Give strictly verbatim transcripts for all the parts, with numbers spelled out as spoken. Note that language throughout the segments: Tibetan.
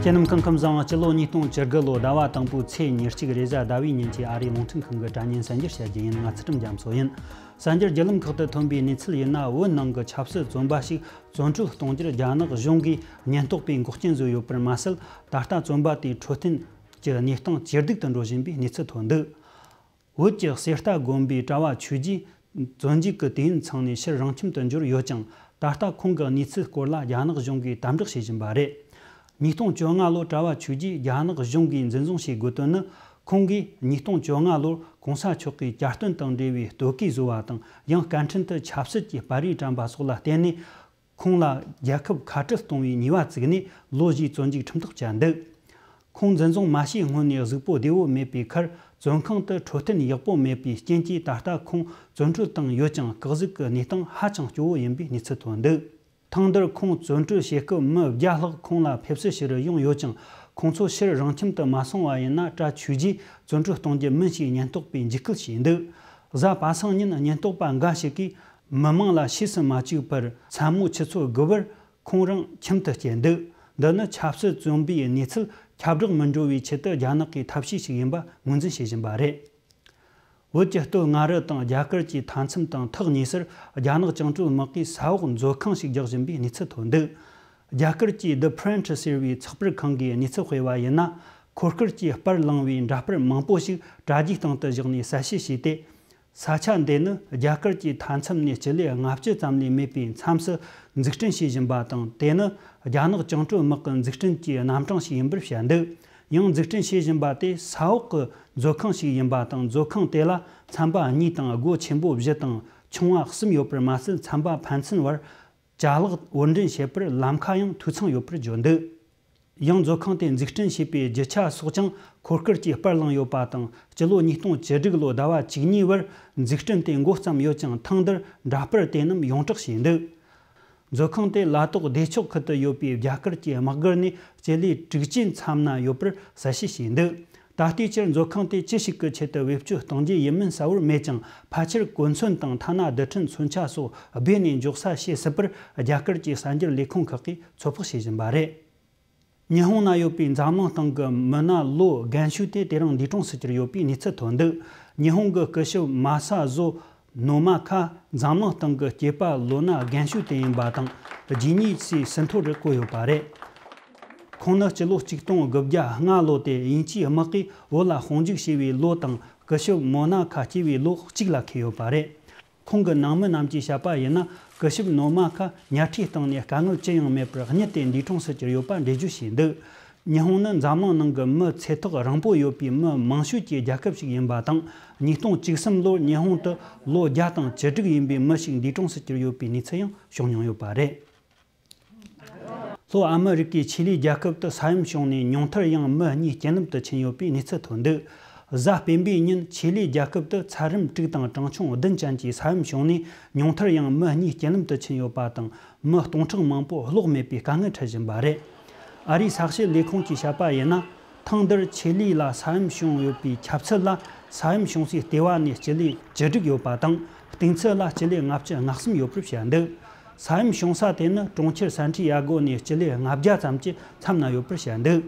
ཁྱེད་རྣམས་སྐུ་ཁམས་བཟང་། སྤྱི་ལོ་ཉིས་སྟོང་བཅུ་དགུ་ལོ་ཟླ་བ་དང་པོའི་ཚེས་ཉེར་གཅིག་རེས་གཟའ་ཟླ་བའི་ཉིན་གྱི་ཨ་རིའི་རླུང་འཕྲིན་ཁང་གི་དྲ་བརྙན་གསར་འགྱུར་བཤད་རྒྱུ་ཡིན། ང་ཚུལ་ཁྲིམས་རྒྱ་མཚོ་ཡིན། གསར་འགྱུར་བརྒྱུད་ལམ་ཁག་ཏུ་ཐོན་པའི་གནས་ཚུལ་ཡིན་ན། བོད་ནང་གི་ཆབ་སྲིད་བཙོན་པ་ཞིག་བཙོན་གྲོལ་གཏོང་རྒྱུར་རྒྱ་ནག་གཞུང་གིས་ཉེན་རྟོག་པས་འགོག་རྐྱེན་བཟོས་ཡོད་པར་མ་ཟད། ད་ལྟ་བཙོན་པ་དེའི་འཕྲོད་བསྟེན་གྱི་གནས་སྟངས་ཇེ་སྡུག་ཏུ་འགྲོ་བཞིན་པའི་གནས་ཚུལ་ཐོན་འདུག་བོད་ཀྱི་གསེར་རྟ་དགོན་པའི་གྲྭ་བ་ཆོས་རྗེ་བཙོན་འཇུག་གི་དུས་ཡུན་ཚང་ནས་ཕྱིར་རང་ཁྱིམ་དུ་འབྱོར་ཡོད་ཀྱང་། ད་ལྟ་ཁོང་གི་གནས་ཚུལ་སྐོར་ལ་རྒྱ་ནག་གཞུང་གིས་དམ་དྲག་བྱེད་བཞིན་པ་རེད། ཉིས་སྟོང་བཅོ་ལྔ་ལོར་གྲྭ་བ་ཆོས་རྗེ་རྒྱ་ནག་གཞུང་གིས་འཛིན་བཟུང་བྱེད་དགོས་དོན་ནི། ཁོང་གིས་ཉིས་སྟོང་བཅོ་ལྔ་ལོར་གོང་ས་མཆོག་གིས་གྱ་སྟོན་དང་འབྲེལ་བའི་ལྟོ་གོས་བཟོ་བ་དང་། ཡང་སྐད་འཕྲིན་དུ་ཆབ་སྲིད་ཀྱི་པར་རིས་བཀྲམ་པ་སོགས་ལ་བརྟེན་ནས། ཁོང་ལ་རྒྱལ་ཁབ་ཁ་བྲལ་གཏོང་བའི་ཉེས་པ་བཙུགས་ནས་ལོ་བཞིའི་བཙོན་འཇུག་ཁྲིམས་ཐག་བཅད་འདུག་ཁོང་འཛིན་བཟུང་མ་བྱས་སྔོན་ནས་གཟུགས་པོ་བདེ་བོ་མེད་པའི་ཁར། བཙོན་ཁང་དུ་འཕྲོད་བསྟེན་ཡག་པོ་མེད་པའི་རྐྱེན་གྱིས། ད་ལྟ་ཁོང་བཙོན་གྲོལ་བཏང་ཡོད་ཀྱང་། སྐུ་གཟུགས་ཀྱི་གནས་སྟངས་ཧ་ཅང་སྐྱོ་བོ་ཡིན་པའི་གནས་ཚུལ་ཐོན་འདུག་ཐེངས་འདིར་ཁོང་བཙོན་གྲོལ་བྱེད་སྐབས་མི་བརྒྱ་ལྷག་ཁོང་ལ་ཕེབས་བསུ་ཞུ་རུ་ཡོང་ཡོད་ཀྱང་། ཁོང་ཚོ་ཕྱིར་རང་ཁྱིམ་དུ་མ་སོང་བ་ཡིན་ན། གྲྭ་ཆོས་རྗེ་བཙོན་གྲོལ་གཏོང་རྒྱུ་མིན་ཞེས་ཉེན་རྟོག་པས་འཇིགས་སྐུལ་བྱས་འདུག་གཟའ་པ་སངས་ཉིན་ཉེན་རྟོག་པ་འགའ་ཞིག་གིས། མི་མང་ལ་ཤེས་སུ་མ་བཅུག་པར། མཚན་མོ་ཆུ་ཚོད་དགུ་པར་ཁོང་རང་ཁྱིམ་དུ་བསྐྱལ་འདུག་འདི་ནི་ཆབ་སྲིད་བཙོན་པའི་གནས་ཚུལ་ཁྱབ་བསྒྲགས་མི་འགྲོ་བའི་ཆེད་དུ། རྒྱ་ནག་གིས་ཐབས་ཤེས་ཤིག་ཡིན་པ་ངོས་འཛིན་བྱེད་བཞིན་པ་རེད། བོད་ཀྱི་སྟོད་མངའ་རིས་དང་རྒྱ་གར་གྱི་མཐའ་མཚམས་དང་ཐག་ཉེ་སར། རྒྱ་ནག་བཅིངས་འགྲོལ་དམག་གིས་ས་འོག་མཛོད་ཁང་ཞིག་རྒྱག་བཞིན་པའི་གནས་ཚུལ་ཐོན་འདུག་རྒྱ་གར་གྱི་The Print ཟེར་བའི་ཚགས་པར་ཁང་གིས་གནས་ཚུལ་སྤེལ་བ་ཡིན་ན། འཁོར་སྐར་གྱིས་སྤར་བསླངས་པའི་འདྲ་པར་མང་པོ་ཞིག་དྲ་རྒྱའི་སྟེང་དུ་བཞག་ནས་གསལ་བཤད་བྱས་ཏེ། ས་ཆ་འདི་ནི་རྒྱ་གར་གྱི་མཐའ་མཚམས་ནས་སྤྱི་ལེ་ལྔ་བཅུ་ཙམ་ལས་མེད་པའི་མཚམས་སུ་འཛུགས་སྐྲུན་བྱེད་བཞིན་པ་དང་། དེ་ནི་རྒྱ་ནག་བཅིངས་འགྲོལ་དམག་གི་འཛུགས་སྐྲུན་གྱི་རྣམ་གྲངས་ཤིག་ཡིན་པར་བཤད་འདུག་ཡང་འཛུགས་སྐྲུན་བྱེད་བཞིན་པ་དེ་ས་འོག་གི་མཛོད་ཁང་ཞིག་ཡིན་པ་དང་། མཛོད་ཁང་དེ་ལ་ཚན་པ་གཉིས་དང་། སྒོ་ཆེན་པོ་བཞི་དང་། ཆུང་བ་གསུམ་ཡོད་པར་མ་ཟད། ཚན་པ་ཕན་ཚུན་བར་ཅ་ལག་དབོར་འདྲེན་བྱེད་པར་ལམ་ཁ་ཡང་འཐུས་ཚང་ཡོད་པར་བརྗོད་འདུག་ཡང་མཛོད་ཁང་དེ་འཛུགས་སྐྲུན་བྱས་པའི་རྒྱུ་ཆ་སོགས་ཀྱང་འཁོར་སྐར་གྱིས་སྤར་བསླངས་ཡོད་པ་དང་། སྤྱི་ལོ་ཉིས་སྟོང་བཅུ་དྲུག་ལོ་ཟླ་བ་བཅུ་གཉིས་བར་འཛུགས་སྐྲུན་དེ་འགོ་བརྩམས་ཡོད་ཀྱང་། ཐེངས་འདིར་འདྲ་པར་དེ་རྣམས་ཡོངས་གྲགས་བྱས་འདུག་མཛོད་ཁང་དེ་ལ་དྭགས་བདེ་མཆོག་ཁུལ་དུ་ཡོད་པའི་རྒྱ་གར་གྱི་དམག་སྒར་ནས་སྤྱི་ལེ་དྲུག་ཅུའི་མཚམས་ན་ཡོད་པར་གསལ་བཤད་བྱས་འདུག་ད་ལྟའི་ཆར་མཛོད་ཁང་དེ་ཅི་ཞིག་གི་ཆེད་དུ་བེད་སྤྱོད་གཏོང་རྒྱུ་ཡིན་མིན་གསལ་བོར་མེད་ཀྱང་། ཕལ་ཆེར་གོ་མཚོན་དང་ཐ་ན་རྡུལ་ཕྲན་མཚོན་ཆ་སོགས་སྦས་ནས་འཇོག་ས་བྱེད་སྲིད་པར་རྒྱ་གར་གྱི་གསར་འགྱུར་ལས་ཁུངས་ཁག་གིས་ཚོད་དཔག་བྱེད་བཞིན་པ་རེད། ཉི་ཧོང་ན་ཡོད་པའི་འཛམ་གླིང་སྟེང་གི་མི་སྣ་ལོ་རྒན་ཤོས་དེ་དེ་རིང་འདས་གྲོངས་སུ་གྱུར་ཡོད་པའི་གནས་ཚུལ་ཐོན་འདུག་ཉི་ཧོང་གི་སྐུ་ཞབས་མ་ས་ཟོ་ནོ་མ་ཁ་འཛམ་གླིང་སྟེང་གི་སྐྱེས་པ་ལོ་ན་རྒན་ཤོས་དེ་ཡིན་པ་དང་། རྗེས་ཉེས་སུ་ཟིན་ཐོ་རུ་བཀོད་ཡོད་པ་རེད། ཁོང་ནི་སྤྱི་ལོ་གཅིག་སྟོང་དགུ་བརྒྱ་ལྔ་ལོ་དེ་དབྱིན་ཇིའི་དམག་གིས་བོད་ལ་དཔུང་འཇུག་བྱས་པའི་ལོ་དང་། སྐུ་ཞབས་མོ་ན་ཁ་སྐྱེས་པའི་ལོ་གཅིག་ལ་འཁེལ་ཡོད་པ་རེད། ཁོང་གི་ནང་མི་རྣམས་ཀྱིས་བཤད་པ་ཡིན་ན། སྐུ་ཞབས་ནོ་མ་ཁ་ཉལ་ཁྲིའི་སྟེང་ནས་དཀའ་ངལ་ཅི་ཡང་མེད་པར་མྱུར་དུ་འདས་གྲོངས་སུ་གྱུར་ཡོད་པ་འགྲེལ་བརྗོད་བྱས་འདུག་ཉི་ཧོང་ནི་འཛམ་གླིང་ནང་གི་མི་ཚེ་ཐག་རིང་པོ་ཡོད་པའི་མི་མང་ཤོས་ཀྱི་རྒྱལ་ཁབ་ཞིག་ཡིན་པ་དང་། ཉིས་སྟོང་བཅུ་གསུམ་ལོར་ཉི་ཧོང་དུ་ལོ་བརྒྱ་དང་བཅུ་དྲུག་ཡིན་པའི་མི་ཞིག་འདས་གྲོངས་སུ་གྱུར་ཡོད་པའི་གནས་ཚུལ་ཡང་བྱུང་མྱོང་ཡོད་པ་རེད། ལྷོ་ཨ་མི་རི་ཀའི་ཆི་ལི་རྒྱལ་ཁབ་ཏུ་ས་ཡོམ་བྱུང་ནས་ཉུང་མཐར་ཡང་མི་གཉིས་རྐྱེན་ལམ་དུ་ཕྱིན་ཡོད་པའི་གནས་ཚུལ་ཐོན་འདུག་གཟའ་སྤེན་པའི་ཉིན་ཆི་ལི་རྒྱལ་ཁབ་ཏུ་ཚད་རིམ་དྲུག་དང་གྲངས་ཆུང་བདུན་ཅན་གྱི་ས་ཡོམ་བྱུང་ནས། ཉུང་མཐར་ཡང་མི་གཉིས་རྐྱེན་ལམ་དུ་ཕྱིན་ཡོད་པ་དང་། མི་སྟོང་ཕྲག་མང་པོ་གློག་མེད་པའི་དཀའ་ངལ་འཕྲད་བཞིན་པ་རེད། ཨ་རིའི་ས་གཤིས་ལས་ཁུངས་ཀྱིས་བཤད་པ་ཡིན་ན། ཐེངས་འདིར་ཆི་ལི་ལ་ས་ཡོམ་བྱུང་ཡོད་པའི་ཁྱབ་ཚད་ལ། ས་ཡོམ་བྱུང་སའི་ལྟེ་བ་ནས་སྤྱི་ལེ་བཅུ་དྲུག་ཡོད་པ་དང་། གཏིང་ཚད་ལ་སྤྱི་ལེ་ལྔ་བཅུ་ང་གསུམ་ཡོད་པར་བཤད་འདུག་ས་ཡོམ་བྱུང་ས་དེ་ནི་གྲོང་ཁྱེར་སན་ཏི་ཡ་གོ་ནས་སྤྱི་ལེ་ལྔ་བརྒྱ་ཙམ་གྱི་མཚམས་ན་ཡོད་པར་བཤད་འདུག་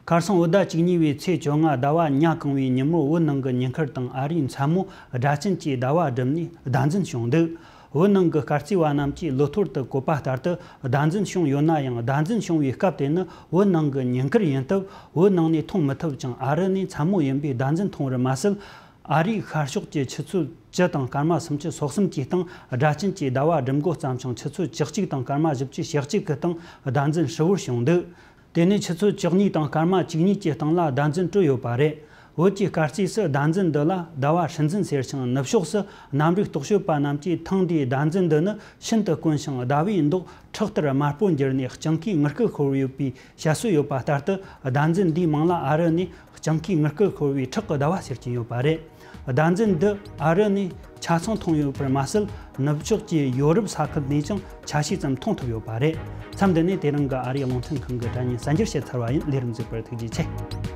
ཁ་སང་བོད་ཟླ་བཅུ་གཉིས་པའི་ཚེས་བཅོ་ལྔ་ཟླ་བ་ཉ་གང་བའི་ཉིན་མོར་བོད་ནང་གི་ཉེན་ཁུལ་དང་ཨ་རིའི་མཚན་མོ་སྒྲ་གཅན་གྱི་ཟླ་བ་བསྒྲིམས་ནས་བདག་འཛིན་བྱུང་འདུག་བོད་ནང་གི་སྐར་རྩིས་པ་རྣམས་ཀྱིས་ལོ་ཐོར་དུ་བཀོད་པ་ལྟར་དུ་བདག་འཛིན་བྱུང་ཡོད་ན་ཡང་། བདག་འཛིན་བྱུང་བའི་སྐབས་དེ་ནི་བོད་ནང་གི་ཉིན་དཀར་ཡིན་སྟབས། བོད་ནང་ནས་མཐོང་མི་ཐུབ་ཅིང་། ཨ་རི་ནས་མཚན་མོ་ཡིན་པས་བདག་འཛིན་མཐོང་བར་མ་ཟད། ཨ་རིའི་ཤར་ཕྱོགས་ཀྱི་ཆུ་ཚོད་བཅུ་དང་སྐར་མ་སུམ་ཅུ་སོ་གསུམ་གྱི་སྟེང་སྒྲ་གཅན་གྱི་ཟླ་བ་བསྒྲིམ་འགོ་བརྩམས་ཤིང་། ཆུ་ཚོད་བཅུ་གཅིག་དང་སྐར་མ་བཞི་བཅུ་ཞེ་གཅིག་གི་སྟེང་བདག་འཛིན་ཧྲིལ་བོར་བྱུང་འདུག་དེ་ནས་ཆུ་ཚོད་བཅུ་གཉིས་དང་སྐར་མ་བཅུ་གཉིས་ཀྱི་སྟེང་ལ་བདག་འཛིན་གྲོལ་ཡོད་པ་རེད། བོད་ཀྱི་སྐར་རྩིས་སུ་བདག་འཛིན་འདི་ལ་ཟླ་བ་སྲིད་འཛིན་ཟེར་ཞིང་། ནུབ་ཕྱོགས་སུ་གནམ་རིག་རྟོག་དཔྱོད་པ་རྣམས་ཀྱིས་ཐེངས་འདིའི་བདག་འཛིན་འདི་ནི་ཤིན་ཏུ་དཀོན་ཞིང་། ཟླ་བའི་མདོག་ཁྲག་ལྟར་དམར་པོར་འགྱུར་ནས་སྤྱང་ཀིའི་དངུལ་སྐུད་ཤོར་ཡོད་པའི་བཤད་སྲོལ་ཡོད་པ་ལྟར་དུ། བདག་འཛིན་འདིའི་མིང་ལ་ཨ་རི་ནས་སྤྱང་ཀིའི་དངུལ་སྐུད་ཤོར་བའི་ཁྲག་གི་ཟླ་བ་ཟེར་གྱིན་ཡོད་པ་རེད། བདག་འཛིན་འདི་ཨ་རི་ནས་ཆ་ཚང་མཐོང་ཡོད་པར་མ་ཟད། ནུབ་ཕྱོགས་ཀྱི་ཡོ་རོབ་ས་ཁུལ་ནས་ཀྱང་ཆ་ཤས་ཙམ་མཐོང་ཐུབ་ཡོད་པ་རེད། མཚམས་འདི་ནས་དེ་རིང་གི་ཨ་རིའི་རླུང་འཕྲིན་ཁང་གི་དྲ་བརྙན་གསར་འགྱུར་བཤད་ཚར་བ་ཡིན། ལས་རིམ་གཟིགས་པར་ཐུགས་རྗེ་ཆེ།